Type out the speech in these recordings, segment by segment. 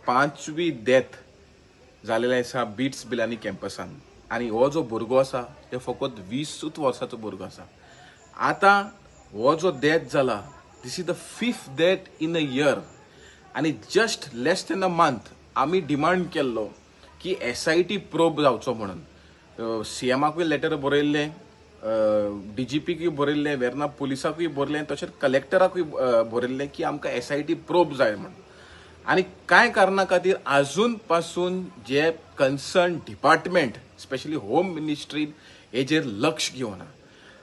पांचवी डेथ जालेले आसा बिट्स पिलानी कॅम्पसान. आनी हो जो भुरगो आसा ते फकत 20 वर्साचो भुरगो आसा. आतां हो जो डेथ जाला, this is the 5th death in a year. आनी just less than a month आमी डिमांड केल्लो की SIT probe जावचो म्हणून. सीएमाकूय लेटर बरयल्लें, डीजीपीकूय बरयल्लें, वेर्ना पुलिसाकूय बरयलें, तशेंच कलेक्टराकूय बरयल्लें की आमकां SIT probe जाय म्हणून. आनी कांय कारणा खातीर आजून पासून जे कन्सर्न डिपार्टमेंट स्पेशली होम मिनिस्ट्रीन हेजेर लक्ष घेवना.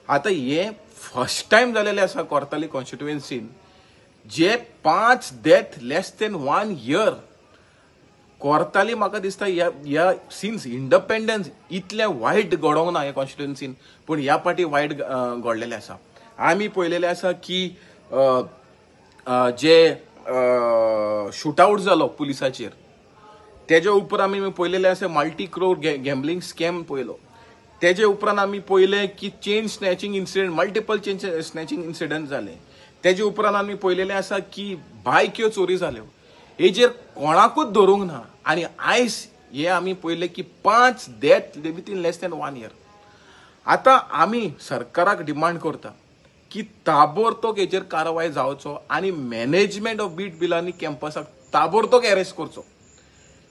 आतां हें फर्स्ट टायम जालेलें आसा कोर्ताली कॉन्स्टिट्युएन्सीन, जे 5 death less than 1 year. Cortalim म्हाका दिसता ह्या सिन्स इंडिपेंडन्स इतलें वायट घडोवंक ना ह्या कॉन्स्टिट्युएन्सीन, पूण ह्या पाटी वायट घडलेलें आसा. आमी पळयलेलें आसा की जे शूटआवट जालो पुलिसाचेर, तेजे उपरांत आमी पळयलेलें आसा मल्टी क्रोर गॅम्बलिंग स्कॅम पळयलो. तेजे उपरांत आमी पळयलें की chain snatching incident, multiple chain snatching incident जाले. तेजे उपरांत आमी पळयलेलें आसा की बायक्यो चोरी जाल्यो. हेजेर कोणाकूच धरूंक ना. आनी आयज हे आमी पळयलें की 5 death within less than 1 year. आतां आमी सरकाराक डिमांड करता की ताबोरतोब हेजेर कारवाय जावचो आनी मॅनेजमेंट ऑफ बीट बिलानी कॅम्पसाक ताबोरतोब अरेस्ट करचो.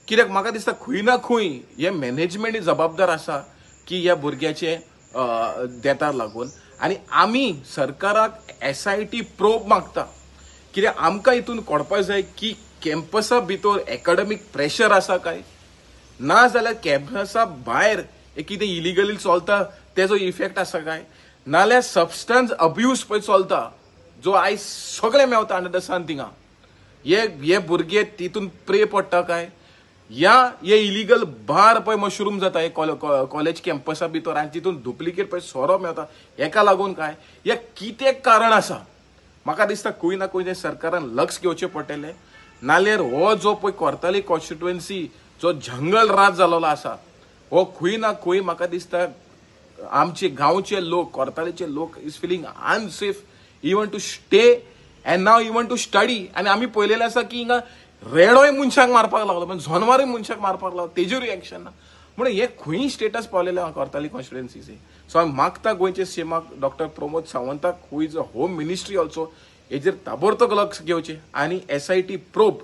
कित्याक म्हाका दिसता खंय ना खंय हे मॅनेजमेंट जबाबदार आसा की ह्या भुरग्याचे डेथाक लागून. आनी आमी सरकाराक SIT probe मागता, कित्याक आमकां हितून कळपाक जाय की कॅम्पसा भितर एकाडेमीक प्रेशर आसा काय ना, जाल्यार कॅम्पसा भायर कितें इलिगली चलता तेजो इफेक्ट आसा काय, नाल्यार सबस्टन्स अब्यूज पळय चलता जो आयज सगळें मेवता अंडर the सन थिंगा, हे भुरगे तितून प्रे पडटा काय, या हे इलिगल बार पळय मशरूम जाता हे कॉलेज कॅम्पसा भितर आनी तितून डुप्लिकेट पळय सोरो मेवता, हेका लागून काय, हे कितें कारण आसा. म्हाका दिसता खंय ना खंय सरकारान लक्ष घेवचें पडटलें, नाल्यार हो जो पळय कोर्ताली कॉन्स्टिट्युएन्सी जो जंगल राज जालोलो आसा हो खंय ना खंय म्हाका दिसता आमचे गांवचे लोक, कोर्तालीचे लोक is feeling unsafe even to stay and now even to study. आनी आमी पळयलेलें आसा की हिंगा रेडोय मनशाक मारपाक लागलो, पण जनवारूय मनशाक मारपाक लागलो, तेजेरूय एक्शन ना. म्हणून हे खंय स्टेटस पावलेलें आहा कोर्ताली कॉन्स्टिट्युएन्सीचे. सो हांव मागता गोंयचे सीएमाक डॉक्टर प्रमोद सावंताक, who is a home ministry also, हेजेर ताबडतोब लक्ष घेवचें आनी SIT probe